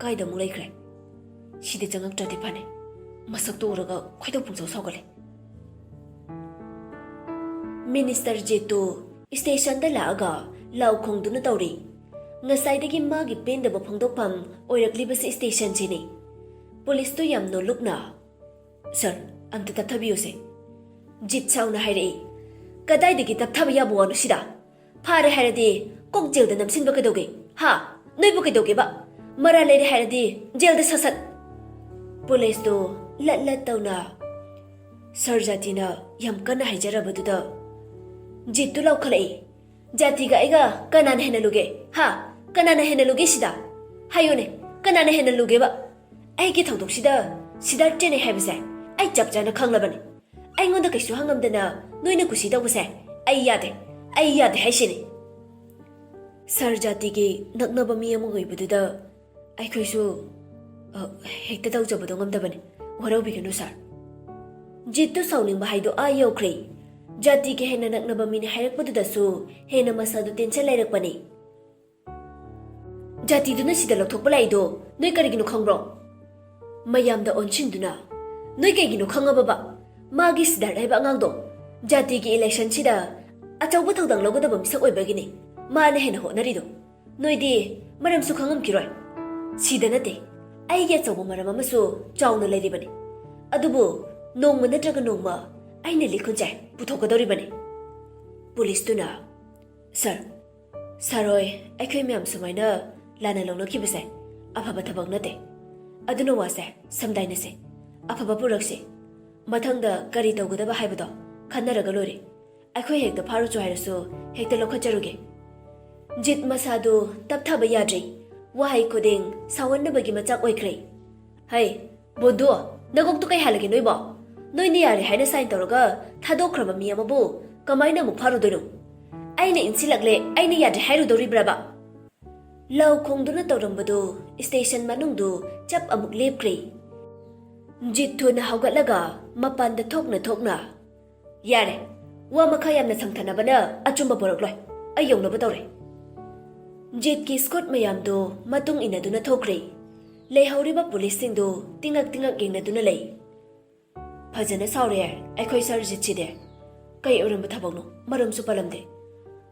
ꯀꯥꯏꯗ ꯑꯃꯨꯛ ꯂꯩꯈ꯭ꯔꯦ? ꯁꯤꯗ ꯆꯪꯉꯛꯇ꯭ꯔꯗꯤ ꯐꯅꯤ꯫ ꯃꯁꯛꯇꯨ ꯎꯔꯒ ꯈꯣꯏꯗꯧ ꯄꯨꯡꯁꯥꯎ ꯁꯥꯎꯒꯠꯂꯦ꯫ ꯃꯤꯅꯤꯁꯇꯔ ꯖꯤꯠꯇꯨ ꯁ꯭ꯇꯦꯁꯟꯗ ꯂꯥꯛꯑꯒ ꯂꯥꯎ ꯈꯣꯡꯗꯨꯅ ꯇꯧꯔꯤ꯫ ꯉꯁꯥꯏꯗꯒꯤ ꯃꯥꯒꯤ ꯄꯦꯟꯗꯕ ꯐꯣꯡꯗꯣꯛꯐꯝ ꯑꯣꯏꯔꯛꯂꯤꯕꯁꯤ ꯁ꯭ꯇꯦꯁꯟꯁꯤꯅꯤ꯫ ꯄꯨꯂꯤꯁꯇꯨ ꯌꯥꯝ ꯅꯣꯜꯂꯨꯛꯅ, "ꯁꯔ, ꯑꯝꯇ ꯇꯞꯊꯕꯤꯌꯨꯁꯦ꯫" ꯖꯤꯠ ꯁꯥꯎꯅ ꯍꯥꯏꯔꯛꯏ꯫ "ꯀꯗꯥꯏꯗꯒꯤ ꯇꯞꯊꯕ ꯌꯥꯕ ꯋꯥꯅꯣ ꯁꯤꯗ? ꯐꯥꯔꯦ ꯍꯥꯏꯔꯗꯤ ꯀꯣꯛ ꯖꯦꯜꯗ ꯅꯝꯁꯤꯟꯕ ꯀꯩꯗꯧꯒꯦ? ꯍꯥ? ꯅꯣꯏꯕꯨ ꯀꯩꯗꯧꯒꯦꯕ? ꯃꯔꯥꯜ ꯂꯩꯔꯦ ꯍꯥꯏꯔꯗꯤ ꯖꯦꯜꯗ ꯁꯠ ꯁꯠ꯫" ꯄꯨꯂꯤꯁꯇꯨ ꯂꯠ ꯂꯠ ꯇꯧꯅ ꯁꯔ ꯖꯥꯇꯤꯅ ꯌꯥꯝ ꯀꯟꯅ ꯍꯥꯏꯖꯔꯕꯗꯨꯗ ꯖꯤꯠꯇꯨ ꯂꯥꯎꯈꯠꯂꯛꯏ꯫ "ꯖꯥꯇꯤꯒ ꯑꯩꯒ ꯀꯅꯥꯅ ꯍꯦꯟꯅ ꯂꯨꯒꯦ? ꯍꯥ? ꯀꯅꯥꯅ ꯍꯦꯟꯅ ꯂꯨꯒꯦ ꯁꯤꯗ? ꯍꯥꯏꯌꯨꯅꯦ, ꯀꯅꯥꯅ ꯍꯦꯟꯅ ꯂꯨꯒꯦꯕ? ꯑꯩꯒꯤ ꯊꯧꯗꯣꯛꯁꯤꯗ ꯁꯤꯗꯥꯔꯠꯇꯦꯅꯦ ꯍꯥꯏꯕꯁꯦ ꯑꯩ ꯆꯞ ꯆꯥꯅ ꯈꯪꯂꯕꯅꯤ꯫ ꯑꯩꯉꯣꯟꯗ ꯀꯩꯁꯨ ꯍꯪꯉꯝꯗꯅ ꯅꯣꯏꯅ ꯀꯨꯁꯤ ꯇꯧꯕꯁꯦ ꯑꯩ ꯌꯥꯗꯦ, ꯑꯩ ꯌꯥꯗꯦ ꯍꯥꯏꯁꯤꯅꯤ꯫" ꯁꯔ ꯖꯥꯇꯤꯒꯤ ꯅꯛꯅꯕ ꯃꯤ ꯑꯃ ꯑꯣꯏꯕꯗꯨꯗ ꯑꯩꯈꯣꯏꯁꯨ, ꯑ, ꯍꯦꯛꯇ ꯇꯧꯖꯕꯗꯣ ꯉꯝꯗꯕꯅꯤ꯫ ꯋꯥꯔꯧꯕꯤꯒꯅꯨ, ꯁꯔ꯫ ꯖꯤꯠꯇꯨ ꯁꯥꯎꯅꯤꯡꯕ ꯍꯥꯏꯗꯣ ꯑꯥ ꯌꯧꯈ꯭ꯔꯦ꯫ ꯖꯥꯇꯤꯒꯤ ꯍꯦꯟꯅ ꯅꯛꯅꯕ ꯃꯤꯅ ꯍꯥꯏꯔꯛꯄꯗꯨꯗꯁꯨ ꯍꯦꯟꯅ ꯃꯁꯥꯗꯨ ꯇꯦꯟꯁꯟ ꯂꯩꯔꯛꯄꯅꯤ꯫ "ꯖꯥꯇꯤꯗꯨꯅ ꯁꯤꯗ ꯂꯧꯊꯣꯛꯄ ꯂꯥꯛꯏꯗꯣ ꯅꯣꯏ ꯀꯔꯤꯒꯤꯅꯣ ꯈꯪꯕ꯭ꯔꯣ?" ꯃꯌꯥꯝꯗ ꯑꯣꯟꯁꯤꯟꯗꯨꯅ, "ꯅꯣꯏ ꯀꯩꯒꯤꯅꯣ ꯈꯪꯉꯕꯕ? ꯃꯥꯒꯤ ꯁꯤꯗꯥꯔꯠ ꯍꯥꯏꯕ ꯑꯉꯥꯡꯗꯣ ꯖꯥꯇꯤꯒꯤ ꯏꯂꯦꯛꯁꯟꯁꯤꯗ ꯑꯆꯧꯕ ꯊꯧꯗꯥꯡ ꯂꯧꯒꯗꯕ ꯃꯤꯁꯛ ꯑꯣꯏꯕꯒꯤꯅꯤ ꯃꯥꯅ ꯍꯦꯟꯅ ꯍꯣꯠꯅꯔꯤꯗꯣ꯫ ꯅꯣꯏꯗꯤ ꯃꯔꯝꯁꯨ ꯈꯪꯉꯝꯈꯤꯔꯣꯏ꯫ ꯁꯤꯗ ꯅꯠꯇꯦ, ꯑꯩꯒꯤ ꯑꯆꯧꯕ ꯃꯔꯝ ꯑꯃꯁꯨ ꯆꯥꯎꯅ ꯂꯩꯔꯤꯕꯅꯤ꯫ ꯑꯗꯨꯕꯨ ꯅꯣꯡꯃ ꯅꯠꯇ꯭ꯔꯒ ꯅꯣꯡꯃ ꯑꯩꯅ ꯂꯤꯈꯨꯟꯁꯦ ꯄꯨꯊꯣꯛꯀꯗꯧꯔꯤꯕꯅꯤ꯫" ꯄꯨꯂꯤꯁꯇꯨꯅ, "ꯁꯔ, ꯁꯔ ꯍꯣꯏ, ꯑꯩꯈꯣꯏ ꯃꯌꯥꯝ ꯁꯨꯃꯥꯏꯅ ꯂꯥꯟꯅ ꯂꯧꯅꯈꯤꯕꯁꯦ ꯑꯐꯕ ꯊꯕꯛ ꯅꯠꯇꯦ꯫ ꯑꯗꯨꯅ ꯋꯥꯁꯦ ꯁꯝꯗꯥꯏꯅꯁꯦ꯫ ꯑꯐꯕ ꯄꯨꯔꯛꯁꯤ꯫ ꯃꯊꯪꯗ ꯀꯔꯤ ꯇꯧꯒꯗꯕ ꯍꯥꯏꯕꯗꯣ ꯈꯟꯅꯔꯒ ꯂꯣꯏꯔꯦ꯫ ꯑꯩꯈꯣꯏ ꯍꯦꯛꯇ ꯐꯥꯔꯨꯆꯣ ꯍꯥꯏꯔꯁꯨ ꯍꯦꯛꯇ ꯂꯧꯈꯠꯆꯔꯨꯒꯦ꯫" ꯖꯤꯠ ꯃꯁꯥꯗꯨ ꯇꯞꯊꯕ ꯌꯥꯗ꯭ꯔꯤ꯫ ꯋꯥꯍꯩ ꯈꯨꯗꯤꯡ ꯁꯥꯎꯍꯟꯅꯕꯒꯤ ꯃꯆꯥꯛ ꯑꯣꯏꯈ꯭ꯔꯦ꯫ "ꯍꯩ, ꯕꯣꯟꯗꯨ, ꯅꯀꯣꯛꯇꯨ ꯀꯩ ꯍꯥꯜꯂꯒꯦ ꯅꯣꯏꯕꯣ? ꯅꯣꯏꯅ ꯌꯥꯔꯦ ꯍꯥꯏꯅ ꯁꯥꯏꯟ ꯇꯧꯔꯒ ꯊꯥꯗꯣꯛꯈ꯭ꯔꯕ ꯃꯤ ꯑꯃꯕꯨ ꯀꯃꯥꯏꯅ ꯑꯃꯨꯛ ꯐꯥꯔꯨꯗꯣꯏꯅꯣ? ꯑꯩꯅ ꯏꯟꯁꯤꯜꯂꯛꯂꯦ, ꯑꯩꯅ ꯌꯥꯗ꯭ꯔꯦ ꯍꯥꯏꯔꯨꯗꯧꯔꯤꯕ꯭ꯔꯕ?" ꯂꯥꯎ ꯈꯣꯡꯗꯨꯅ ꯇꯧꯔꯝꯕꯗꯨ ꯁ꯭ꯇꯦꯁꯟ ꯃꯅꯨꯡꯗꯨ ꯆꯞ ꯑꯃꯨꯛ ꯂꯦꯞꯈ꯭ꯔꯦ꯫ ꯖꯤꯠ ꯊꯨꯅ ꯍꯧꯒꯠꯂꯒ ꯃꯄꯥꯟꯗ ꯊꯣꯛꯅ ꯊꯣꯛꯅ, "ꯌꯥꯔꯦ, ꯋꯥ ꯃꯈꯥ ꯌꯥꯝꯅ ꯁꯥꯡꯊꯅꯕꯅ ꯑꯆꯨꯝꯕ ꯄꯣꯔꯛꯂꯣꯏ꯫ ꯑꯩ ꯌꯧꯅꯕ ꯇꯧꯔꯦ꯫" ꯖꯤꯠꯀꯤ ꯁ꯭ꯀꯨꯠ ꯃꯌꯥꯝꯗꯨ ꯃꯇꯨꯡ ꯏꯟꯅꯗꯨꯅ ꯊꯣꯛꯈ꯭ꯔꯦ꯫ ꯂꯩꯍꯧꯔꯤꯕ ꯄꯨꯂꯤꯁꯁꯤꯡꯗꯨ ꯇꯤꯡꯉꯛ ꯇꯤꯡꯉꯛ ꯌꯦꯡꯅꯗꯨꯅ ꯂꯩ꯫ "ꯐꯖꯅ ꯁꯥꯎꯔꯦ ꯑꯩꯈꯣꯏ ꯁꯥꯔ ꯖꯤꯠꯁꯤꯗꯤ꯫ ꯀꯩ ꯑꯣꯏꯔꯝꯕ ꯊꯕꯛꯅꯣ? ꯃꯔꯝꯁꯨ ꯄꯜꯂꯝꯗꯦ꯫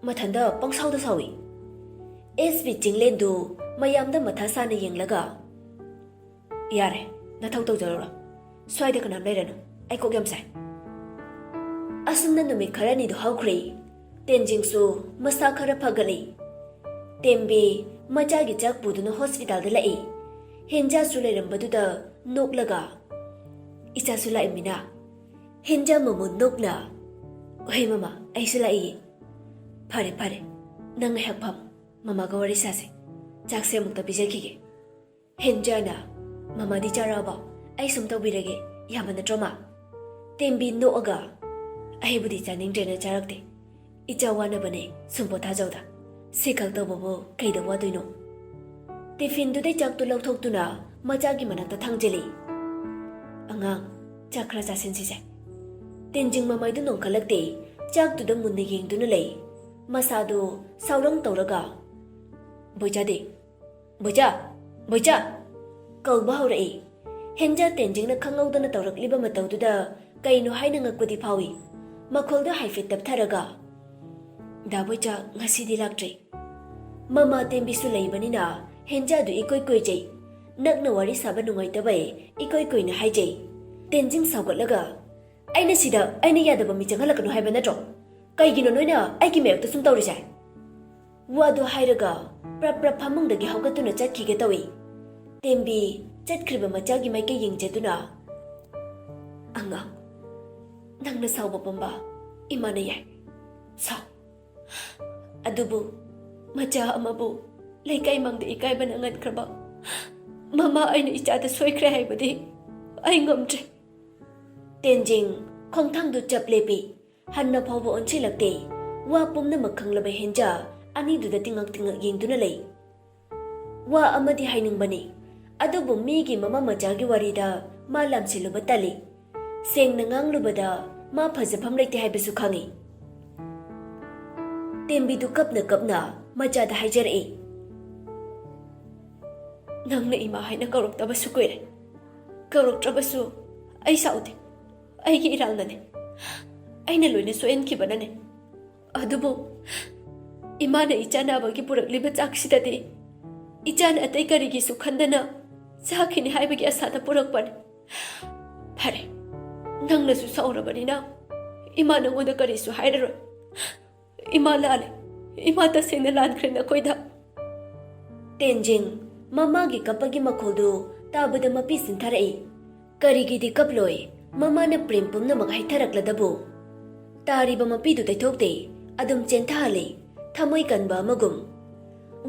ꯃꯊꯟꯇ ꯄꯪꯁꯥꯎꯗ ꯁꯥꯎꯏ꯫" ꯑꯦꯁ ꯄꯤ ꯆꯤꯡꯂꯦꯟꯗꯨ ꯃꯌꯥꯝꯗ ꯃꯊꯥ ꯁꯥꯅ ꯌꯦꯡꯂꯒ, "ꯌꯥꯔꯦ, ꯅꯊꯧ ꯇꯧꯖꯔꯨꯔꯣ꯫ ꯁ꯭ꯋꯥꯏꯗ ꯀꯅꯥꯝ ꯂꯩꯔꯅꯨ꯫ ꯑꯩ ꯀꯣꯛ ꯌꯥꯝ ꯁꯥꯏ꯫" ꯑꯁꯨꯝꯅ ꯅꯨꯃꯤꯠ ꯈꯔꯅꯤꯗꯨ ꯍꯧꯈ꯭ꯔꯦ꯫ ꯇꯦꯟꯖꯤꯡꯁꯨ ꯃꯁꯥ ꯈꯔ ꯐꯒꯠꯂꯤ꯫ ꯇꯦꯝꯕꯤ ꯃꯆꯥꯒꯤ ꯆꯥꯛ ꯄꯨꯗꯨꯅ ꯍꯣꯁꯄꯤꯇꯥꯜꯗ ꯂꯥꯛꯏ꯫ ꯍꯦꯟꯖꯥꯁꯨ ꯂꯩꯔꯝꯕꯗꯨꯗ ꯅꯣꯛꯂꯒ, "ꯏꯆꯥꯁꯨ ꯂꯥꯛꯏꯃꯤꯅ?" ꯍꯦꯟꯖꯥ ꯃꯃꯨ ꯅꯣꯛꯅ, "ꯍꯣꯏ ꯃꯃꯥ, ꯑꯩꯁꯨ ꯂꯥꯛꯏꯌꯦ꯫" "ꯐꯔꯦ ꯐꯔꯦ, ꯅꯪ ꯉꯥꯏꯍꯥꯛ ꯐꯝ, ꯃꯃꯥꯒ ꯋꯥꯔꯤ ꯁꯥꯁꯦ꯫ ꯆꯥꯛꯁꯦ ꯑꯃꯨꯛꯇ ꯄꯤꯖꯈꯤꯒꯦ꯫" ꯍꯦꯟꯖꯥꯅ, "ꯃꯃꯥꯗꯤ ꯆꯥꯔꯛꯑꯕꯣ? ꯑꯩ ꯁꯨꯝ ꯇꯧꯕꯤꯔꯒꯦ, ꯌꯥꯕ ꯅꯠꯇ꯭ꯔꯣ ꯃꯥ?" ꯇꯦꯝꯕꯤ ꯅꯣꯛꯑꯒ, "ꯑꯩꯕꯨꯗꯤ ꯆꯥꯅꯤꯡꯗ꯭ꯔꯦꯅ ꯆꯥꯔꯛꯇꯦ꯫ ꯏꯆꯥ ꯋꯥꯅꯕꯅꯦ, ꯁꯨꯝ ꯄꯣꯊꯥꯖꯧꯗ꯫ ꯁꯤ ꯈꯛ ꯇꯧꯕꯕꯨ ꯀꯩꯗ ꯋꯥꯗꯣꯏꯅꯣ?" ꯇꯤꯐꯤꯟꯗꯨꯗꯩ ꯆꯥꯛꯇꯨ ꯂꯧꯊꯣꯛꯇꯨꯅ ꯃꯆꯥꯒꯤ ꯃꯅꯥꯛꯇ ꯊꯥꯡꯖꯤꯜꯂꯤ꯫ "ꯑꯉꯥꯡ, ꯆꯥꯛ ꯈꯔ ꯆꯥꯁꯤꯟꯁꯤꯁꯦ꯫" ꯇꯦꯟꯖꯤꯡ ꯃꯃꯥꯏꯗꯨ ꯅꯣꯡꯈꯠꯂꯛꯇꯦ꯫ ꯆꯥꯛꯇꯨꯗ ꯃꯨꯟꯅ ꯌꯦꯡꯗꯨꯅ ꯂꯩ꯫ ꯃꯁꯥꯗꯨ ꯁꯥꯎꯔꯪ ꯇꯧꯔꯒ, "ꯕꯣꯏꯆꯥꯗꯤ? ꯕꯣꯏꯆꯥ! ꯕꯣꯏꯆꯥ!" ꯀꯧꯕ ꯍꯧꯔꯛꯏ꯫ ꯍꯦꯟꯖꯥ ꯇꯦꯟꯖꯤꯡꯅ ꯈꯪꯍꯧꯗꯅ ꯇꯧꯔꯛꯂꯤꯕ ꯃꯇꯧꯗꯨꯗ ꯀꯩꯅꯣ ꯍꯥꯏꯅ ꯉꯛꯄꯗꯤ ꯐꯥꯎꯏ꯫ ꯃꯈꯣꯜꯗꯨ ꯍꯥꯏꯐꯦꯠ ꯇꯞꯊꯔꯒ, "ꯗꯥ ꯕꯣꯏꯆꯥ ꯉꯁꯤꯗꯤ ꯂꯥꯛꯇ꯭ꯔꯤ꯫ ꯃꯃꯥ ꯇꯦꯝꯕꯤꯁꯨ ꯂꯩꯕꯅꯤꯅ ꯍꯦꯟꯖꯥꯗꯨ ꯏꯀꯣꯏ ꯀꯣꯏꯖꯩ꯫ ꯅꯛꯅ ꯋꯥꯔꯤ ꯁꯥꯕ ꯅꯨꯡꯉꯥꯏꯇꯕꯩ ꯏꯀꯣꯏ ꯀꯣꯏꯅ ꯍꯥꯏꯖꯩ꯫" ꯇꯦꯟꯖꯤꯡ ꯁꯥꯎꯒꯠꯂꯒ, "ꯑꯩꯅ ꯁꯤꯗ ꯑꯩꯅ ꯌꯥꯗꯕ ꯃꯤ ꯆꯪꯍꯜꯂꯛꯀꯅꯨ ꯍꯥꯏꯕ ꯅꯠꯇ꯭ꯔꯣ? ꯀꯩꯒꯤꯅꯣ ꯅꯣꯏꯅ ꯑꯩꯒꯤ ꯃꯥꯌꯣꯛꯇ ꯁꯨꯝ ꯇꯧꯔꯤꯁꯦ?" ꯋꯥꯗꯨ ꯍꯥꯏꯔꯒ ꯄ꯭ꯔꯞ ꯄ꯭ꯔꯞ ꯐꯃꯨꯡꯗꯒꯤ ꯍꯧꯒꯠꯇꯨꯅ ꯆꯠꯈꯤꯒꯦ ꯇꯧꯏ꯫ ꯇꯦꯝꯕꯤ ꯆꯠꯈ꯭ꯔꯤꯕ ꯃꯆꯥꯒꯤ ꯃꯥꯏꯀꯩ ꯌꯦꯡꯖꯗꯨꯅ, "ꯑꯉꯥꯡ, ꯅꯪꯅ ꯁꯥꯎꯕ ꯄꯨꯝꯕ ꯏꯃꯥꯅ ꯌꯥꯏ꯫ ꯁꯥꯎ꯫ ꯑꯗꯨꯕꯨ ꯃꯆꯥ ꯑꯃꯕꯨ ꯂꯩꯀꯥꯏ ꯃꯥꯡꯗ ꯏꯀꯥꯏꯕꯅ ꯉꯟꯈ꯭ꯔꯕ ꯃꯃꯥ ꯑꯩꯅ ꯏꯆꯥꯗ ꯁꯣꯏꯈ꯭ꯔꯦ ꯍꯥꯏꯕꯗꯤ ꯑꯩ ꯉꯝꯗ꯭ꯔꯦ꯫" ꯇꯦꯟꯖꯤꯡ ꯈꯣꯡꯊꯥꯡꯗꯨ ꯆꯞ ꯂꯦꯞꯄꯤ꯫ ꯍꯟꯅ ꯐꯥꯎꯕ ꯑꯣꯟꯁꯤꯜꯂꯛꯇꯦ꯫ ꯋꯥ ꯄꯨꯝꯅꯃꯛ ꯈꯪꯂꯕ ꯍꯦꯟꯖꯥ ꯑꯅꯤꯗꯨꯗ ꯇꯤꯡꯉꯛ ꯇꯤꯡꯉꯛ ꯌꯦꯡꯗꯨꯅ ꯂꯩ꯫ "ꯋꯥ ꯑꯃꯗꯤ ꯍꯥꯏꯅꯤꯡꯕꯅꯤ, ꯑꯗꯨꯕꯨ ꯃꯤꯒꯤ ꯃꯃꯥ ꯃꯆꯥꯒꯤ ꯋꯥꯔꯤꯗ ꯃꯥ ꯂꯥꯝꯁꯤꯜꯂꯨꯕ ꯇꯜꯂꯤ꯫ ꯁꯦꯡꯅ ꯉꯥꯡꯂꯨꯕꯗ ꯃꯥ ꯐꯖꯐꯝ ꯂꯩꯇꯦ ꯍꯥꯏꯕꯁꯨ ꯈꯪꯏ꯫ ꯇꯦꯝꯕꯤꯗꯨ ꯀꯞꯅ ꯀꯞꯅ ꯃꯆꯥꯗ ꯍꯥꯏꯖꯔꯛꯏ, "ꯅꯪꯅ ꯏꯃꯥ ꯍꯥꯏꯅ ꯀꯧꯔꯛꯇꯕꯁꯨ ꯀꯨꯏꯔꯦ꯫ ꯀꯧꯔꯛꯇ꯭ꯔꯕꯁꯨ ꯑꯩ ꯁꯥꯎꯗꯦ꯫ ꯑꯩꯒꯤ ꯏꯔꯥꯜꯅꯅꯦ꯫ ꯑꯩꯅ ꯂꯣꯏꯅ ꯁꯣꯏꯍꯟꯈꯤꯕꯅꯅꯦ꯫ ꯑꯗꯨꯕꯨ ꯏꯃꯥꯅ ꯏꯆꯥ ꯅꯥꯕꯒꯤ ꯄꯨꯔꯛꯂꯤꯕ ꯆꯥꯛꯁꯤꯗꯗꯤ ꯏꯆꯥꯅ ꯑꯇꯩ ꯀꯔꯤꯒꯤꯁꯨ ꯈꯟꯗꯅ ꯆꯥꯈꯤꯅꯤ ꯍꯥꯏꯕꯒꯤ ꯑꯁꯥꯗ ꯄꯨꯔꯛꯄꯅꯤ꯫ ꯐꯔꯦ, ꯅꯪꯅꯁꯨ ꯁꯥꯎꯔꯕꯅꯤꯅ ꯏꯃꯥ ꯅꯉꯣꯟꯗ ꯀꯔꯤꯁꯨ ꯍꯥꯏꯔꯔꯣꯏ꯫ ꯏꯃꯥ ꯂꯥꯜꯂꯦ꯫ ꯏꯃꯥ ꯇꯁꯦꯡꯅ ꯂꯥꯟꯈ꯭ꯔꯦ ꯅꯈꯣꯏꯗ꯫" ꯇꯦꯟꯖꯤꯡ ꯃꯃꯥꯒꯤ ꯀꯞꯄꯒꯤ ꯃꯈꯣꯜꯗꯨ ꯇꯥꯕꯗ ꯃꯄꯤ ꯁꯤꯟꯊꯔꯛꯏ꯫ ꯀꯔꯤꯒꯤꯗꯤ ꯀꯞꯂꯣꯏ? ꯃꯃꯥꯅ ꯄ꯭ꯔꯦꯝ ꯄꯨꯝꯅꯃꯛ ꯍꯩꯊꯔꯛꯂꯗꯕꯨ꯫ ꯇꯥꯔꯤꯕ ꯃꯄꯤꯗꯨ ꯇꯩꯊꯣꯛꯇꯦ, ꯑꯗꯨꯝ ꯆꯦꯟꯊꯍꯜꯂꯤ, ꯊꯃꯣꯏ ꯀꯟꯕ ꯑꯃꯒꯨꯝ꯫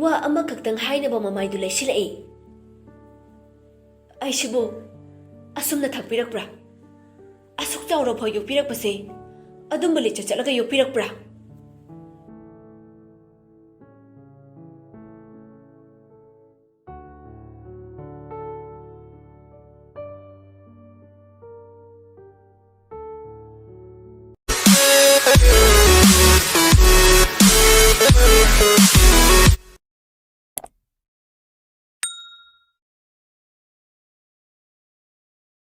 ꯋꯥ ꯑꯃꯈꯛꯇꯪ ꯍꯥꯏꯅꯕ ꯃꯃꯥꯏꯗꯨ ꯂꯩꯁꯤꯜꯂꯛꯏ꯫ "ꯑꯩꯁꯤꯕꯨ ꯑꯁꯨꯝꯅ ꯊꯥꯛꯄꯤꯔꯛꯄ꯭ꯔꯥ? ꯑꯁꯨꯛ ꯆꯥꯎꯔꯐꯥꯎ ꯌꯣꯛꯄꯤꯔꯛꯄꯁꯦ ꯑꯗꯨꯝꯕ ꯂꯤꯆꯠ ꯆꯠꯂꯒ ꯌꯣꯛꯄꯤꯔꯛꯄ꯭ꯔꯥ?"